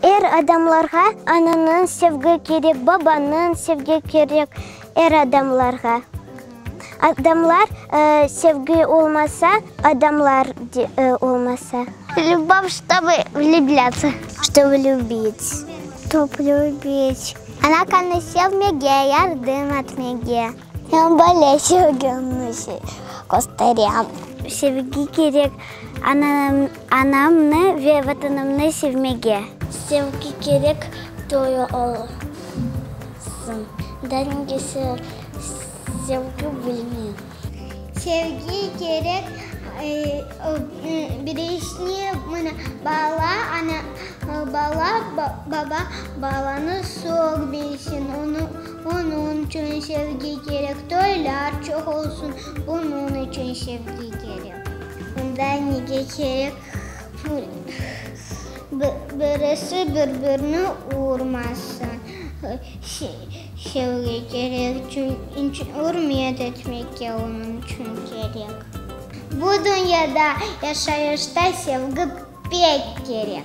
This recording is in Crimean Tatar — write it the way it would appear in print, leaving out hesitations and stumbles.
Er adamlarğa ananıñ sevgi kerek, babanıñ sevgi kerek, er adamlarğa. Adamlar sevgi olmasa, adamlar olmasa. Lübov, ştobı vlüblâtsâ. Ştobı lübit. Ştob lübit. Anakanı sevmege, yardım etmege. Men böyle sevgimni kösterem. Sevgi kerek anamnı ve Vatanımnı sevmege. Sevgi kerek toy olsun. Daa nege sevgi bilmeyim. Sevgi kerek birisine, mına, bala, ana, bala, baba balanı soq bilsin, onıñ içün sevgi kerek, toylar çoq olsun, bunıñ içün sevgi kerek. Daa nege kerek, birisi bir-birini urmasın. Sevgi kerek, ürmet etmege onıñ içün kerek. Bu dünyada yaşayışta sevgi pek kerek.